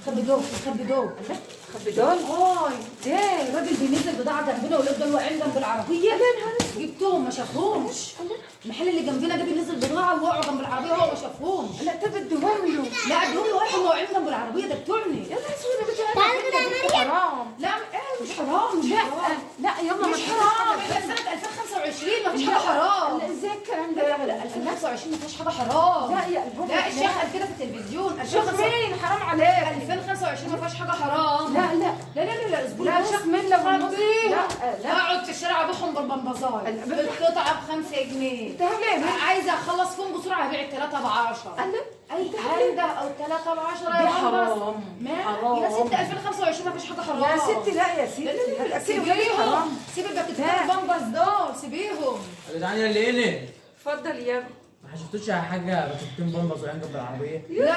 خبي دول، خبي دول، خبي دول. هاي ليه؟ الراجل بينزل بضاعة جنبنا ولاد دول واقعين جنب العربية. جبتهم ما شافهمش. المحل اللي جنبنا ده بينزل بضاعة ووقعوا جنب العربية وهو ما شافهمش. لا طب اديهم له. لا اديهم له، واحد واقعين جنب العربية ده بتوعني. يا نهار اسود يا بنتي، تعالي كده يا مريم. حرام. لا ايه مش حرام، مش لا حرام. لا يلا مش حرام، احنا في سنة 2025 ما فيش حاجة حرام. لا ازاي الكلام ده؟ لا لا 2025 ما فيهاش حاجة حرام. لا يا قلبهم. لا الشيخ قال كده في التلفزيون. شيخ مين؟ حرام عليك. 2025 ما فيهاش حاجة حرام. لا لا لا لا لا لا اصبري لا بس. شيخ مين لو النص؟ خبيها. لا لا اقعد في الشارع ابيعهم بالبمبازاي القطعة ب 5 جنيه. انت هبلة يا بنت. عايزه اخلص فيهم بسرعة هبيع الثلاثة ب 10. الله اي عندها او 3 ب 10 دي يا حرام. ما حرام. يا ست 2025 ما فيش حاجة حرام. يا ستي لا يا ستي. لا لا لا لا سيبيهم. سيبيهم، سيب الباكيتات البامبرز دول سيبيهم. يا جدعان يا اللي اتفضل يا ابني. ما شفتوش يا حاجة باكيتين بامبرز واقعين جنب العربية؟ لا.